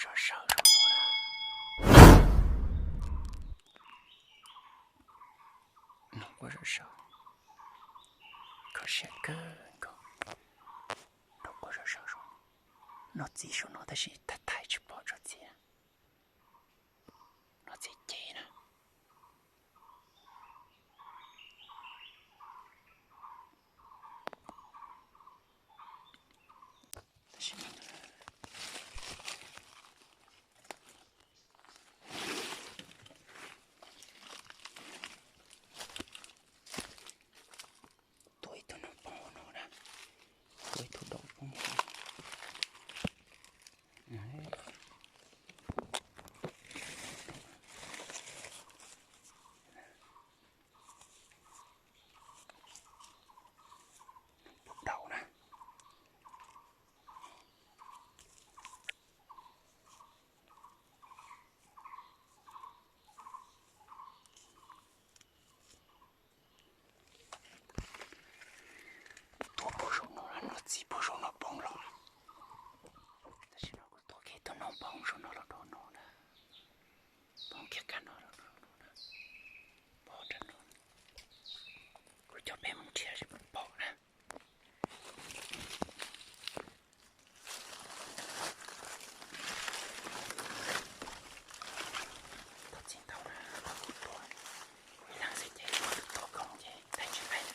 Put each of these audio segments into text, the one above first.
tso sawv zoo no na. Noj quaj sawv sawv, kho siab kawg nkaus. Noj quaj sawv sawv zoo, noj txiv saum no tab sis thaij thaij tsis pom tsob txiv. Noj txiv ces na. Tua ib tug noog poob no na, tua ib tug daum poob. Poob daum na. Tua pug saum no, noj txiv pug saum no poob los. Tam sim no kuv tua kiag tus noog poob saum no los rau no na. Poob kiag kag no los rau no na. Poob nram no. Kuv coj peb mus nrhiav seb puas pom na. Thov txim ntau na, kuv tua, kuv ib leeg xwb ces tua koob ces thaij tsis laib na.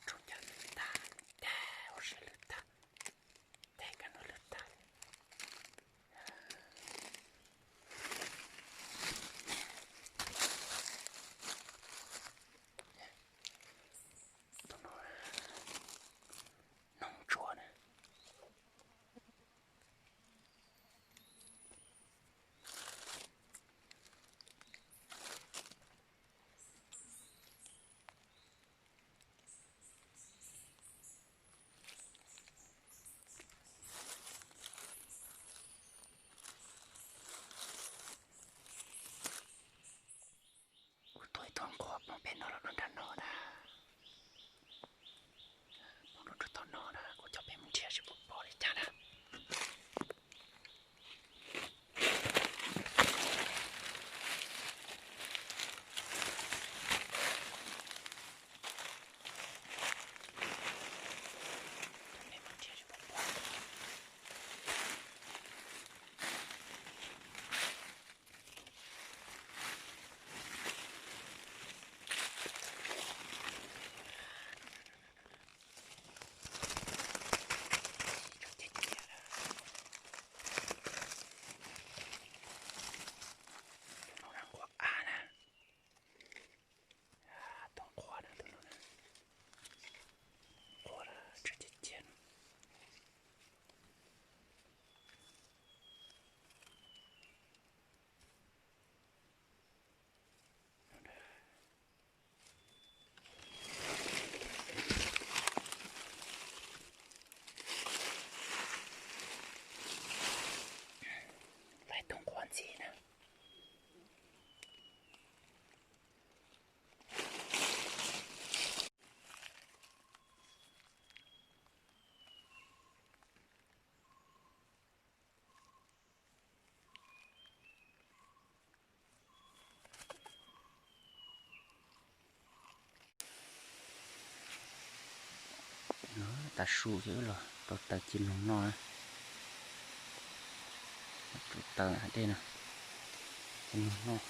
Tso ncaj lwm tag, ncaj ua siab lwm tag, ncaj kab no lwm tag. Tus no noog ntsuab na. Kuv tua ib tug nquab poob pem no los rau nram no na. Poob rau tom no na, kuv coj peb mus nrhiav seb puas pom li cas na. Coj peb mus nrhiav seb puas pom. Tus no na nquab av na. Tus nquab na, tus no na. Nquab na, tsw ciaj ciaj no. Laib tus nquab ntxiv na. Tav su ces wb los rau taws ci noog noj na. Rau taws hais dej no, ci noog noj.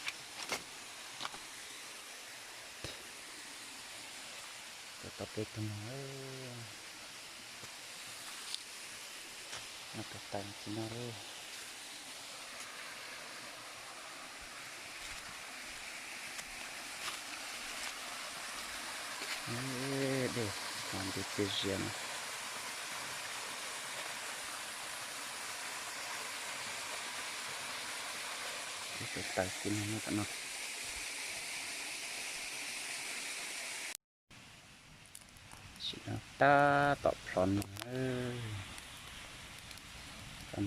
Rau tau peb tug noog. Noj rau taws ci no lauj. Dej nti tej zias no. Tus taws ci no tom no. Sim no tab tom plhov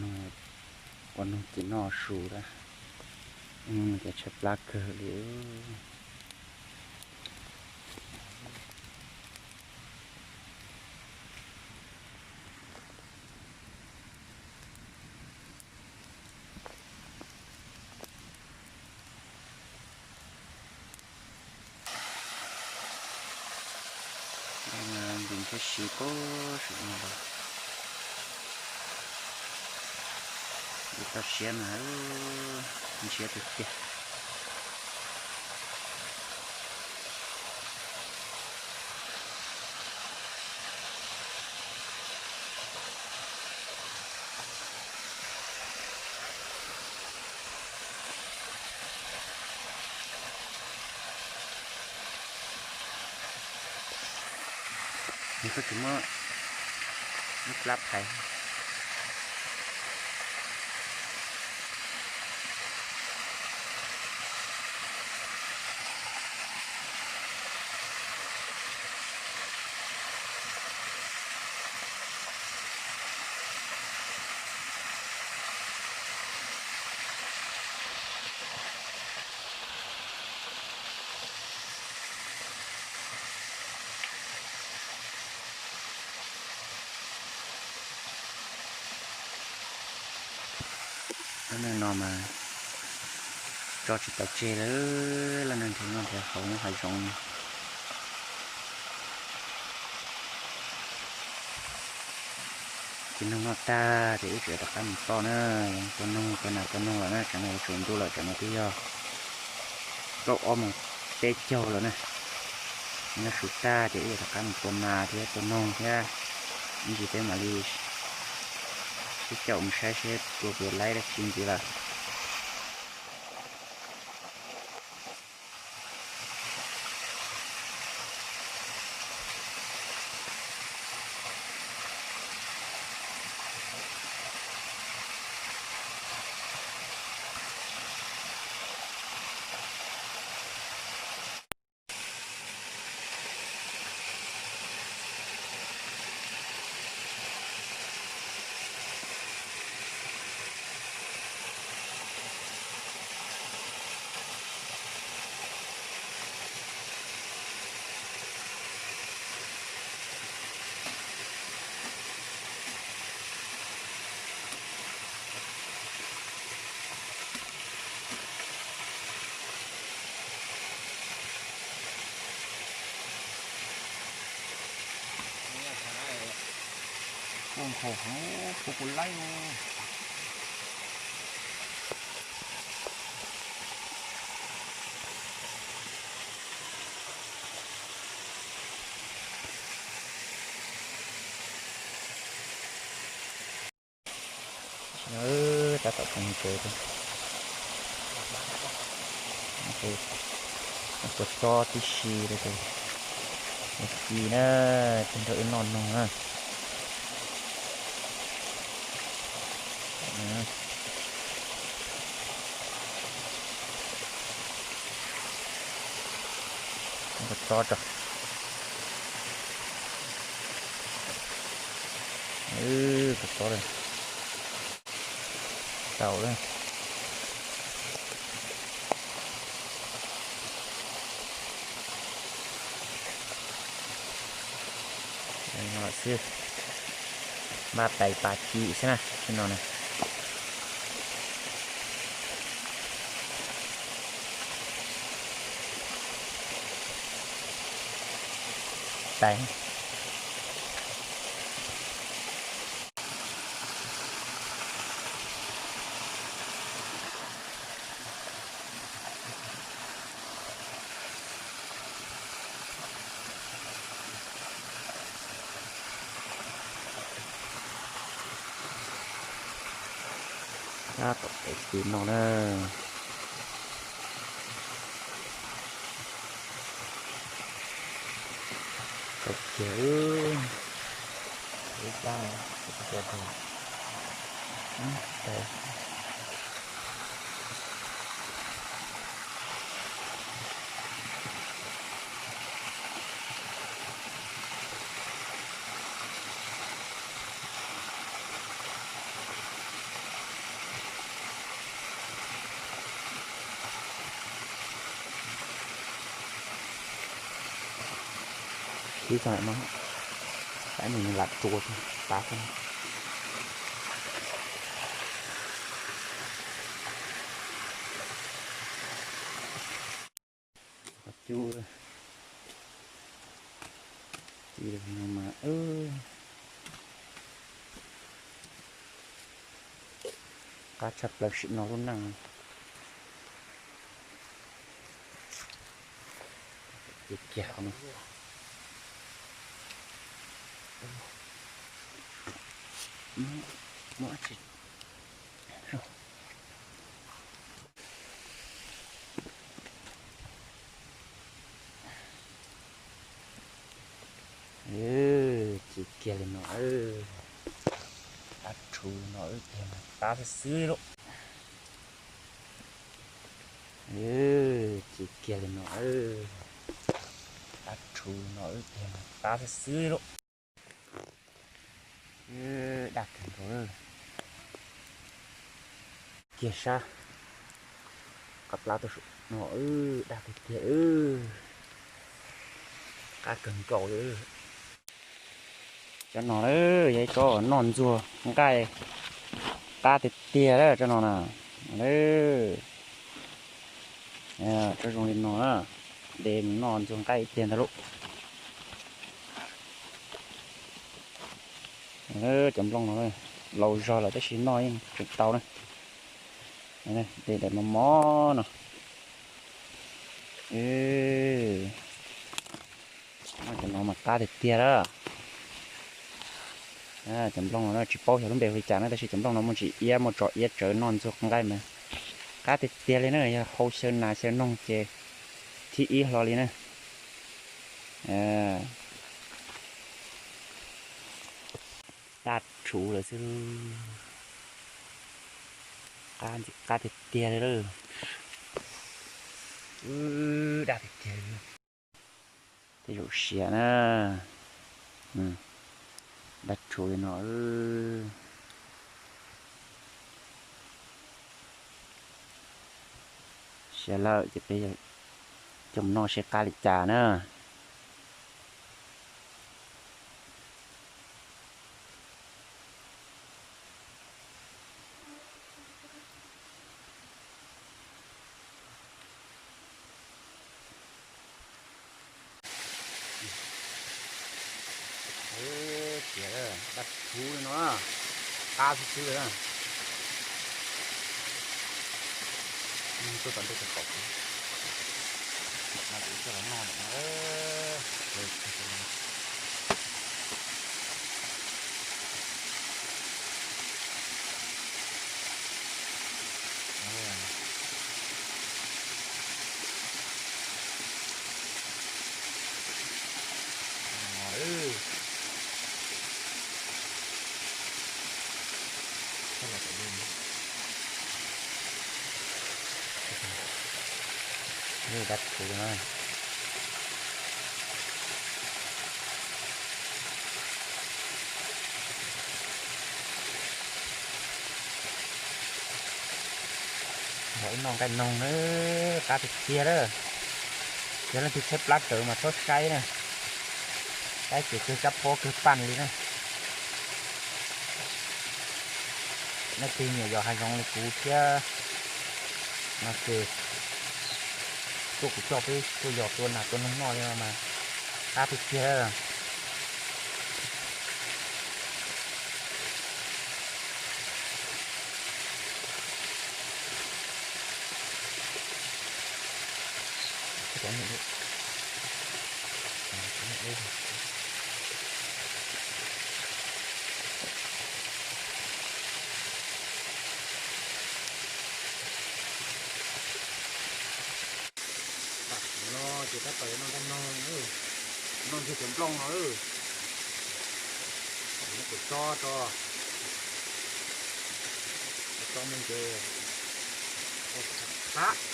no, ua noog ci noj su lawm, ces tshaib plab kawg li. Ntim ntshiab si puag saum no los, ntim toj siab mas ntshiab tiag tiag. Nws kuj tsis muaj lub plab phais. Lub neej no mas tso tsis tau tseg lawm, lub neej nrhiav noj nrhiav haus nyob hav zoov. Ces noog noj tag ces wb tseem rov qab mus toj na, tua noog tua nas tua noog lawm na, tsam no yuav tsaus ntuj lawm, tsam no twb yog kaum ob moos peb caug lawm na. Noj su tag ces wb yuav rov qab mus tua nas thiab tua noog thiab, ib ntsis peb mam li sib caum mus saib seb tua puas laib dab tsi ntxiv lawm. Kuj nkhaus heev, kuj kuj laib. Tab tom poob tsev, tua tsob tib si rau tus ci na, tig nrog wb noj noog na. Tua tsob tso. Tua tsob tau lawm. Xwb, npaj pais pas ci xwb na, no na. Tais. Tab tom pais ci no na. Tau kiag, ib plab, ib plab. Ib txog no, saib nws lam rua tas xwb. Qhov cub, ci no mas, qab tshaj plaws sim no lub neej. Kiag kiag qhov no. Muab, muab dab tsi. Ci kiag li no, dab rhuv no wb tiag mas qab xwb xwb lauj. Ci kiag li no, dab rhuv no wb tiag mas qab xwb xwb lauj. Daj kawg nkaus. Kiag sab qab plab tuaj no, daj tiag tiag, qab kawg nkaus li. Cov no yog ib tsob noj ntxuag nqaij qab tiag tiag lawm tsob no na. Tsob zoo li no na, de mus noj ntxuag nqaij ib tiag ntag lauj. Cov nplooj no laus zog lawm tab sis noj yeej tseem tau na. De daim mos mos no. Cov no mas qab tiag tiag lawm. Cov nplooj no tsis paub xyov lub npe hu li cas na, tab sis cov nplooj no muaj ntsis iab, muaj tso iab tsawv noj ntxuag nqaij mas qab tiag tiag li na, yog hau xyaw nas xyaw noog ces thib ib hlo li na. Daj rhuv lawm xwb. Qab tiag tiag li lawm. Daj tiag tiag li. Tej zaum siav na. Daj rhuv li no. Siav lawm ces peb coj mus noj seb qab li cas na. Tias daj rhuv li no, qab xwb xwb na. Tuaj tom ntej tau kaum, no kuv coj los noj lawm na. Dab rhuv no. Ua ib noj nqaij noog na, qab tiag tiag lawm. Yog leej twg tshaib plab tsawv mas txhob saib na, saib ces kawg kab pob kawg paj li na. Leej twg nyiam yos hav zoov li kuv thiab no ces tuaj kuv coj peb tuaj yos tua nas tua noog noj li no mas qab tiag tiag. Tam sim no ces tab tom yuav noj nqaij noog, noj ntxuag cov nplooj no. Muab tus tsob tso, tus tsob me ntses, ua qab. Cov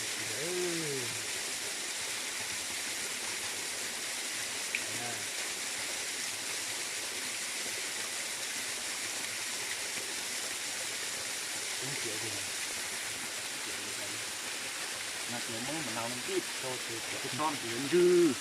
no ces muab lub npam nau no npij rau ces cov tsob no ces yuav ntswg.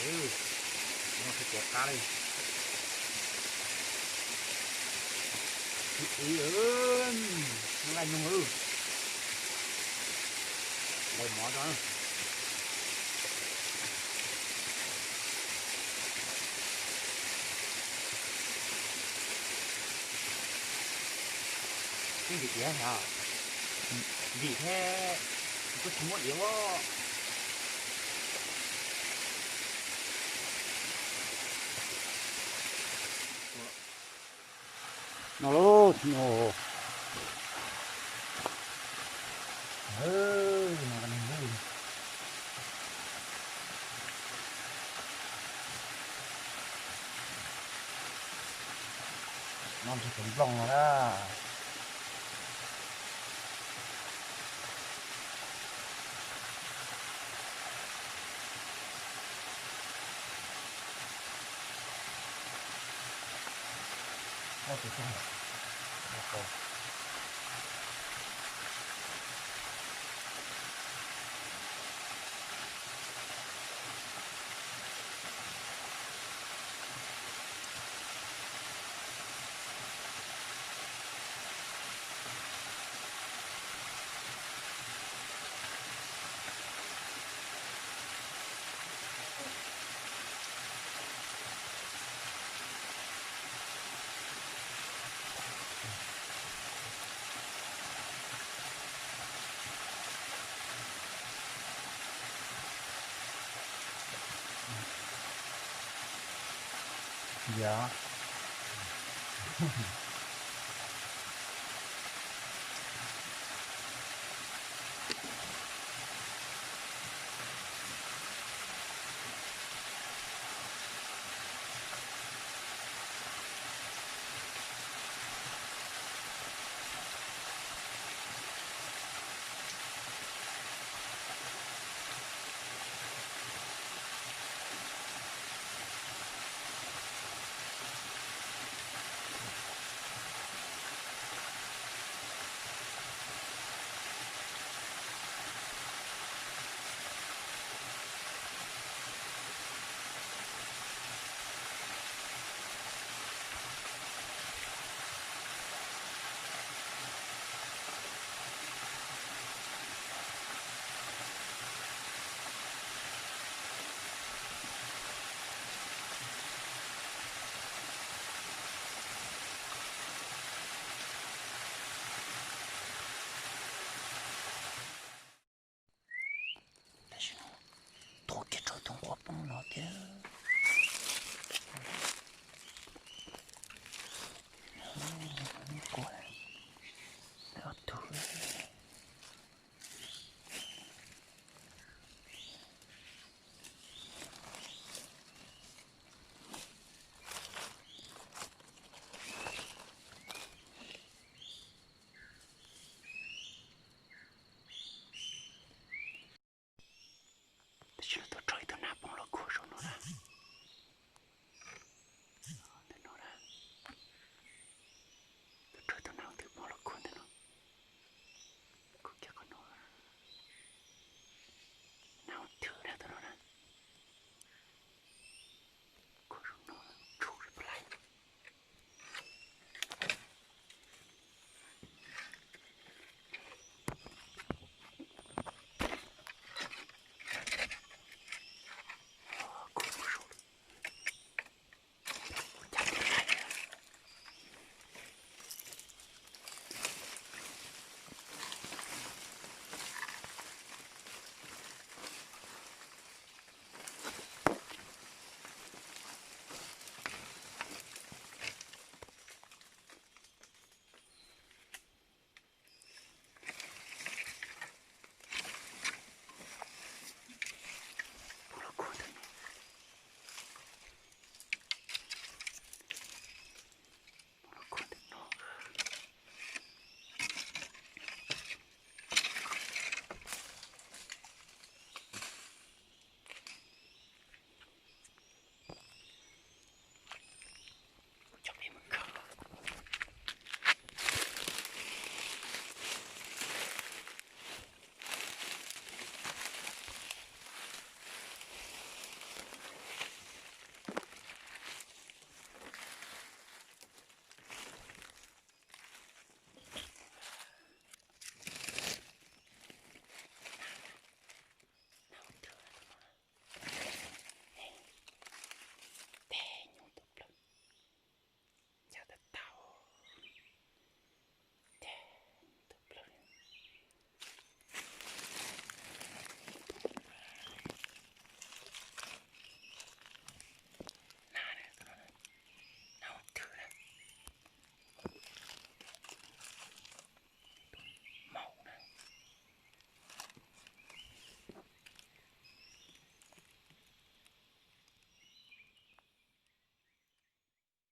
Noj tsis tau qab li. Ib, ib, nqaij noog, nqaij mov rau. Twb ntim diav hos, ntim thiab kuj tsis muaj diav os. No lauj, no. No ntshe tus nplooj no na. Yog. Tab sis no tuag kiag rau tus nquab poob no thiab.